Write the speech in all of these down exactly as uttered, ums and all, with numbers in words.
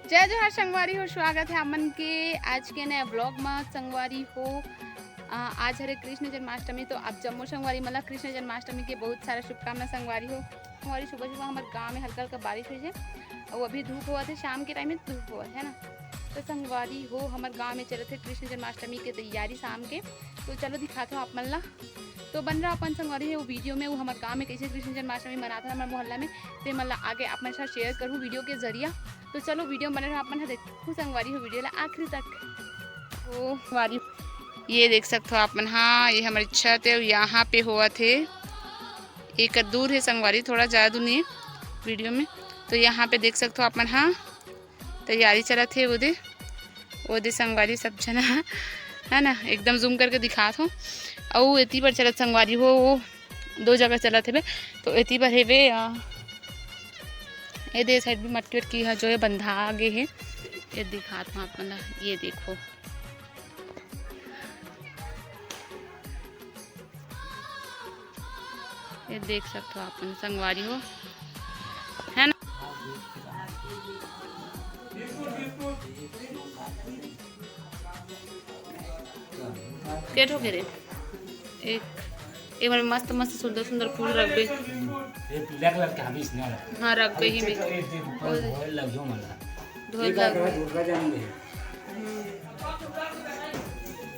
जय जोहार संगवारी हो, स्वागत है आप मन के आज के नए vlog में। संगवारी हो, अ, आज हरे कृष्ण जन्माष्टमी, तो आप जम्मो संगवारी मन ला कृष्ण जन्माष्टमी के बहुत सारा शुभकामना संगवारी हो। संगवारी, सुबह सुबह हमर गांव में हल्का हल्का बारिश होइस हे, अउ अभी धूप होवत हे, शाम के time में धूप होवत हे ना। तो संगवारी हो, हमर गांव में चलत हे कृष्ण जन्माष्टमी के तैयारी शाम के। तो चलो दिखात हो आप मन ला। तो बने रहो अपन संगवारी हो video में, वो हमर गांव में कैसे कृष्ण जन्माष्टमी मनात हे हमर मोहल्ला में, ते मन ला आगे आप मन साथ share करूँ video के जरिया। तो चलो video में बने रहो, आप मन ह देखहू संगवारी हो video ला आखिरी तक। ओ संगवारी, ये देख सकत हो आप मन, हाँ, ये हमर छत हे, यहाँ पे होवत हे, एक दूर हे संगवारी, थोड़ा ज़्यादा दूर नहीं हे video में। तो यहाँ पे देख सकत हो आप मन, हाँ, तैयारी चलत हे, वो दे, वो दे संगवारी सब झन, है ना, एकदम zoom करके दिखात हो। अउ एती पर चलत संगवारी हो, वो दो जगह चलत हेबे, तो एती पर हेबे, अ, ए दे side भी मटकी वटकी ह जो हे बंधा गे हे, ये दिखात हूँ आप मन ला, ये देखो, ये देख सकत हो आप मन संगवारी हो, है ना। के ठो के रे? एक, एक बार मस्त मस्त सुंदर सुंदर फूल रखबे। ये पीला कलर के हबीस ना रख। हाँ, रखबे ही में। एक ऊपर धोए लग जो मला। धोए लग।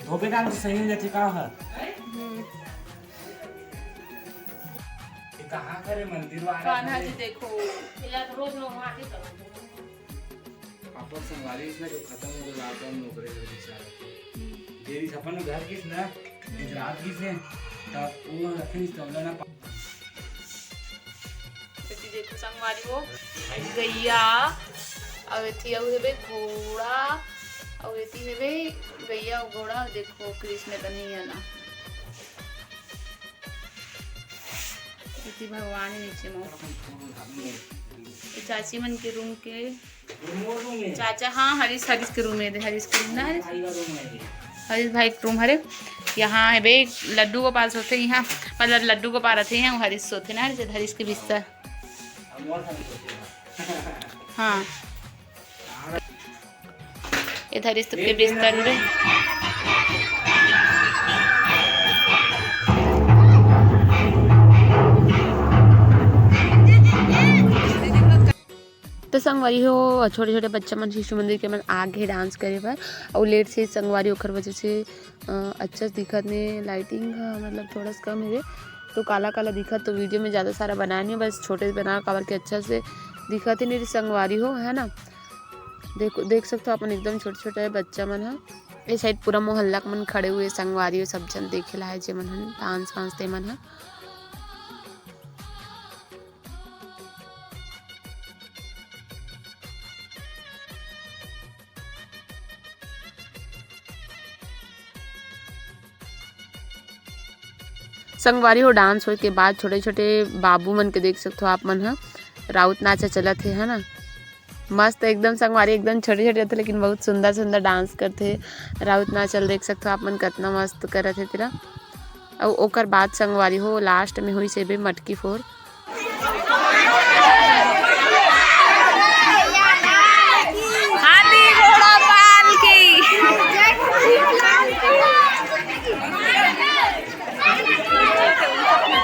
धोबे काम से सही हो जाथे का ह? हम्म। ये कहाँ करे मंदिर वाला कान्हा जी देखो। इला रोज लोग वहाँ के करो। अपन संगवारी इसने जो खतम हो गए lockdown में ओकरे घर बिचारा। हम्म। देरी अपन घर किस ना, हम्म। गुजरात किस ने, तब वो रखे इस तबला ना पा- एती देखो संगवारी हो, गैया, अउ एती अउ हेबे घोड़ा, अउ एती हेबे गैया अउ घोड़ा, देखो कृष्ण कन्हैया ना। एती भगवान हे नीचे में। ये चाची मन के room के चाचा, हाँ, हरीश, हरीश के room हे दे, हरीश के room ना, हरीश? हरीश भाई के room हरे। यहाँ हेबे लड्डू गोपाल सोते यहाँ, मतलब लड्डू गोपाल रथे यहाँ, हरीश सोते ना, हरीश, हरीश के बिस्तर। हाँ। इधर इस के बिस्तर में। तो संगवारी हो, छोटे-छोटे बच्चा मन शिशु मंदिर के मन आ गे dance करे बर, अउ late से संगवारी ओखर वजह से, अ, अच्छा से दिखत नहीं, lighting ह, मतलब थोड़ा सा कम हे, तो काला-काला दिखत, तो video में ज़्यादा सारा बनाए नहीं, बस छोटे से बना, काबर के अच्छा से दिखत ही नहीं संगवारी हो, है ना। देखो, देख सकते हो अपन, एकदम छोटे-छोटे बच्चा मन ह। ए side पूरा मोहल्ला के मन खड़े हुए, संगवारी हो, सब झन देखे ला हे, जे मन ह dance वांस ते मन ह। संगवारी हो, dance होए के बाद छोटे-छोटे बाबू मन के देख सकथो आप मन ह, राउत नाचा चलत हे, है ना। मस्त एकदम संगवारी, एकदम छोटे-छोटे रथे, लेकिन बहुत सुंदर-सुंदर dance करथे। राउत नाचा ल देख सकथो आप मन, कतना मस्त करत हे तेला। अउ ओकर बाद संगवारी हो, last में होइस हे बे मटकी फोर। हाथी घोड़ा पालकी।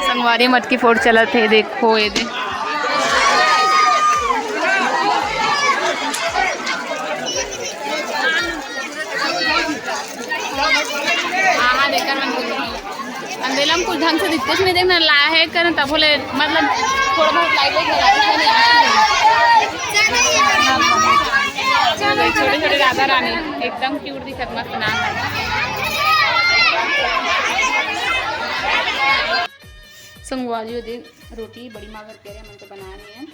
संगवारी मटकी फोड़ चलत हे, देखो ये दे। हाँ, हाँ, देख कर मन बोल रही हूँ। अंधेला में कुछ ढंग से दिखते नहीं, देखना लाहे कर तब बोले, मतलब थोड़ा बहुत light वाइट लगा के नहीं आती है। छोटे छोटे राधा रानी एकदम cute दिखत, मस्त नाम है। संगवारी हो दे रोटी बड़ी माँ घर के रहे, मन तो बना नहीं है,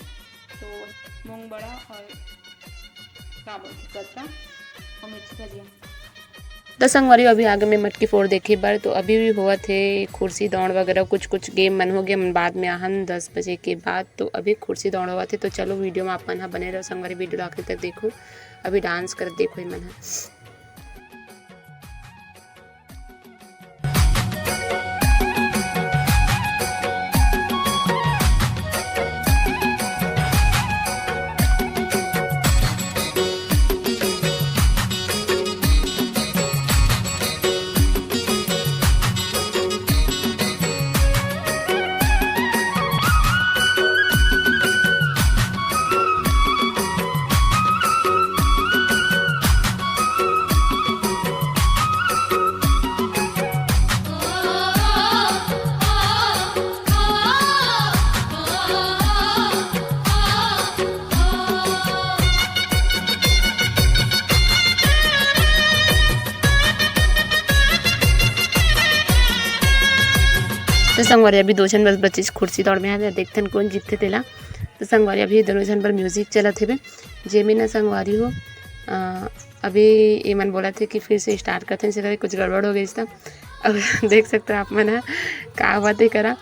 तो मूंग बड़ा और का बोलते, गत्ता और मिर्ची भजिया। त संगवारी हो, अभी आगे में मटकी फोड़ देखे बर, तो अभी भी होवत हे कुर्सी दौड़ वगैरह, कुछ कुछ game मन हो गए, हमन बाद में आहन दस बजे के बाद। तो अभी कुर्सी दौड़ होवत हे, तो चलो video में आप मन ह बने रहो संगवारी, video ला आखिरी तक देखो। अभी dance करत देखो ये मन ह। संगवारी, अभी दो झन बस बचिस कुर्सी दौड़ में, आज देखथन कोन जीतथे तेला। तो संगवारी, अभी दोनों झन बर म्यूजिक चलत हेबे, जेमे ना संगवारी हो, अ, अभी ये मन बोलत हे कि फिर से स्टार्ट करथन, इसे करे कुछ गड़बड़ हो गइस त। अब देख सकते हो आप मन ह का बातें करा।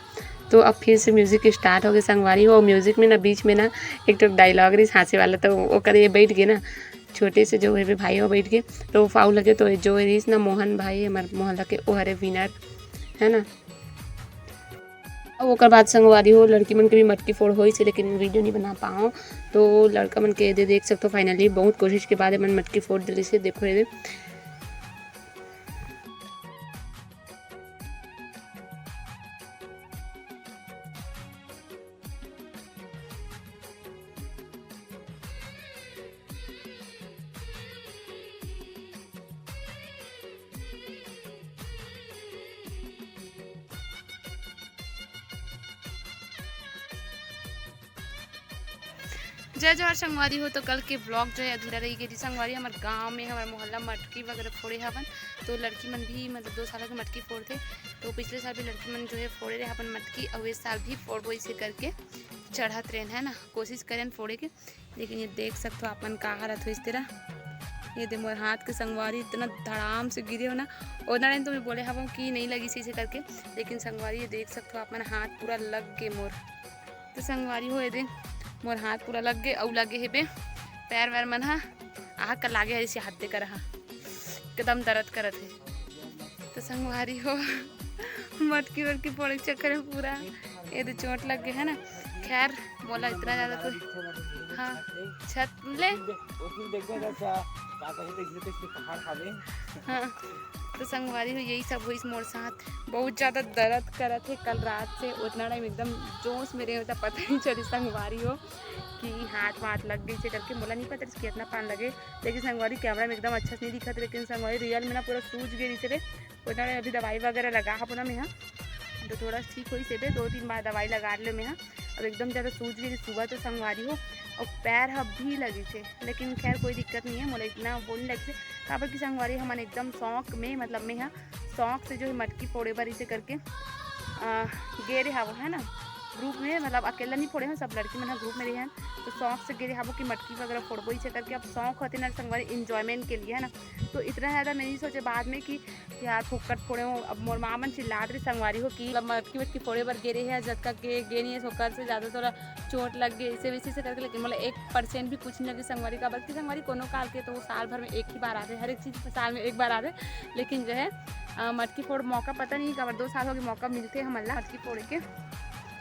तो अब फिर से म्यूजिक स्टार्ट हो गए संगवारी हो। म्यूजिक में ना बीच में ना एक ठो डायलॉग रहिस हंसे वाला, तो ओकर ये बैठ गए ना, छोटे से जो है भाई हो बैठ गए, तो वो फाउल लगे। तो जो रहिस ना मोहन भाई हमारे मोहल्ला के, वो हरे विनर, है ना। अब ओकर बाद संगवारी हो, लड़की मन के भी मटकी फोड़ होइस हे, लेकिन वीडियो नहीं बना पाओ। तो लड़का मन के दे देख सकते हो, फाइनली बहुत कोशिश के बाद मन मटकी फोड़ दिलिस हे। देखो ये दे। जय जोहार संगवारी हो। तो कल के ब्लॉग जो है अधूरा रही गई थी संगवारी। हमारे गांव में, हमारे मोहल्ला मटकी वगैरह फोड़े हवन, तो लड़की मन भी मतलब दो साल के मटकी फोड़थे, तो पिछले साल भी लड़की मन जो है फोड़े रहे अपन मटकी, और इस साल भी फोड़बो इसे करके चढ़त रहन है ना, कोशिश करें फोड़े के। लेकिन ये देख सकते हो अपन का हालत हो इस तरह। ये दे मोर हाथ के संगवारी इतना धड़ाम से गिरे हो ना, ओतना टाइम तो मैं बोले हवं कि नहीं लगी इसे करके, लेकिन संगवारी ये देख सकते हो अपन हाथ पूरा लग गे मोर। तो संगवारी हो ये दे मोर हाथ पूरा लग गे, अउ लगे हेबे पैर वैर मन हा आह कर लागे हरिस हाथ दे कर हा एकदम दर्द करत हे। तो संगवारी हो मटकी वटकी फोड़े के चक्कर में पूरा ये दे चोट लग गए है ना। खैर मोला इतना ज़्यादा कोई, हाँ, छत ले। हाँ, तो संगवारी हो यही सब होइस मोर साथ। बहुत ज़्यादा दर्द करत हे कल रात से, उतना टाइम एकदम जोश में रहे होता पता नहीं चली संगवारी हो कि हाथ वाथ लग गई से करके। मोला नहीं पता कि इतना पान लगे, लेकिन संगवारी कैमरा में एकदम अच्छा से नहीं दिखत, लेकिन संगवारी रियल में ना पूरा सूज गई से रे। उतना टाइम अभी दवाई वगैरह लगा हबो ना मेहा, तो थोड़ा ठीक होइस हे बे, दो तीन बार दवाई लगा ले मेहा। अब एकदम ज़्यादा सूज गई सुबह तो संगवारी हो, और पैर ह भी लगी से, लेकिन खैर कोई दिक्कत नहीं है, मोला इतना वो नहीं लगे, काबर कि संगवारी हमन एकदम शौक में, मतलब मेहा शौक से जो है मटकी फोड़े बर इसे करके आ, गे रहे हवो है ना ग्रुप में, मतलब अकेला नहीं फोड़े हैं, सब लड़की मन ग्रुप में रहे हैं, तो शौक से गे रहे हवो कि मटकी वगैरह फोड़बो इसे करके। अब शौक होते ना संगवारी, इंजॉयमेंट के लिए है ना, तो इतना ज़्यादा नहीं सोचे बाद में कि यार फोकट फोड़े हो। अब मोर माँ मन चिल्लात रही संगवारी हो कि मतलब मटकी वटकी फोड़े बर गे रहे हैं, जतका के गे नहीं है ओकर से ज़्यादा थोड़ा चोट लग गई इसे वैसे से करके, लेकिन मतलब एक परसेंट भी कुछ नहीं लगे संगवारी का, बल्कि संगवारी कोनो काल के तो साल भर में एक ही बार आते, हर एक चीज़ साल में एक बार आते, लेकिन जो है अ, मटकी फोड़ मौका पता नहीं काबर दो साल हो गए मौका मिलते हमन ला मटकी फोड़े के,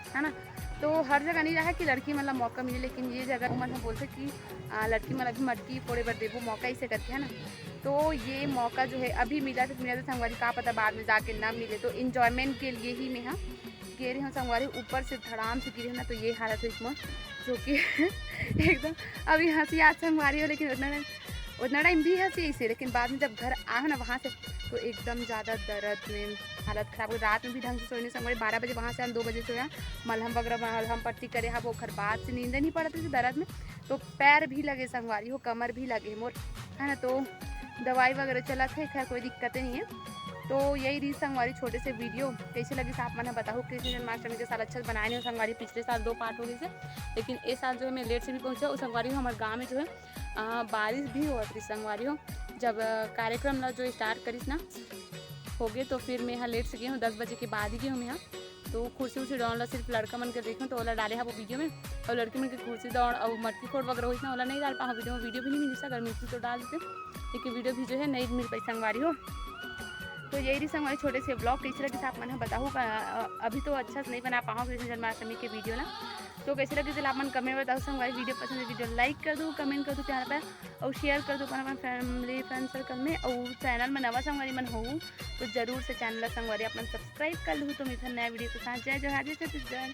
है ना। तो हर जगह नहीं रहा कि लड़की मन ला मौका मिले, लेकिन ये जगह मन ह बोलते कि अ, लड़की मन अभी मटकी फोड़े बर देबो मौका इसे करके, है ना। तो ये मौका जो है अभी मिला तो मिला तो संगवारी का पता बाद में जाके ना मिले, तो इंजॉयमेंट के लिए ही मैं हाँ गे रही हूँ संगवारी। ऊपर से धड़ाम से गिरे ना, तो ये हालत है इसमें जो कि एकदम अभी हंसी आज संगवारी हो, लेकिन उतना टाइम उतना टाइम भी हंसी ऐसे, लेकिन बाद में जब घर आए ना वहाँ से तो एकदम ज़्यादा दर्द में हालत खराब हो गई। रात में भी ढंग से सोए नहीं संगवारी, बारह बजे वहाँ से हम दो बजे सोया, मलहम वगैरह मलहम पट्टी करे हब, ओखर बाद से नींद नहीं पड़त रही दर्द में, तो पैर भी लगे संगवारी हो, कमर भी लगे मोर, है ना। तो दवाई वगैरह चलत है, खैर कोई दिक्कत नहीं है। तो यही रही संगवारी छोटे से वीडियो, कैसे लगी आप मन बताओ। कृष्ण जन्माष्टमी के साल अच्छा से बनाए नहीं हो संगवारी, पिछले साल दो पार्ट हो गए से, लेकिन इस साल जो है मैं लेट से भी पहुँचा। उस संगवारी हो हमारे गाँव में जो है अ, बारिश भी होत रही संगवारी हो। जब अ, कार्यक्रम ला जो स्टार्ट करिस ना हो गए, तो फिर मैं यहाँ लेट से गई हूँ, दस बजे के बाद ही गई हूँ मैं यहाँ। तो कुर्सी उर्सी डाउन ला सिर्फ लड़का मन के देखूँ तो ओला डाले हब वीडियो में, और लड़की मन के कुर्सी डाउन और मटकी फोड़ वगैरह होइस ना, ओला नहीं डाल पाऊँ वीडियो में, वीडियो भी नहीं मिलिस, अगर मिलती तो डाल देते, लेकिन वीडियो भी जो है नहीं मिल पाई संगवारी हो। तो यही रही संगवारी छोटे से ब्लॉग, कैसे लगिस आप मन ह बताहू का। अ, अभी तो अच्छा से नहीं बना पाऊँ कृष्ण जन्माष्टमी के वीडियो ना, तो कैसे लगिस आप मन कमेंट में बताओ संगवारी। वीडियो पसंद है वीडियो लाइक कर दो, कमेंट कर दो प्यार प्यार, और शेयर कर दो अपन अपन फैमिली फ्रेंड सर्कल में। और चैनल में नवा संगवारी मन हो तो जरूर से चैनल ला संगवारी अपन सब्सक्राइब कर लूँ। तो मिलते हैं नया वीडियो के साथ। जय जोहार, जय छत्तीसगढ़।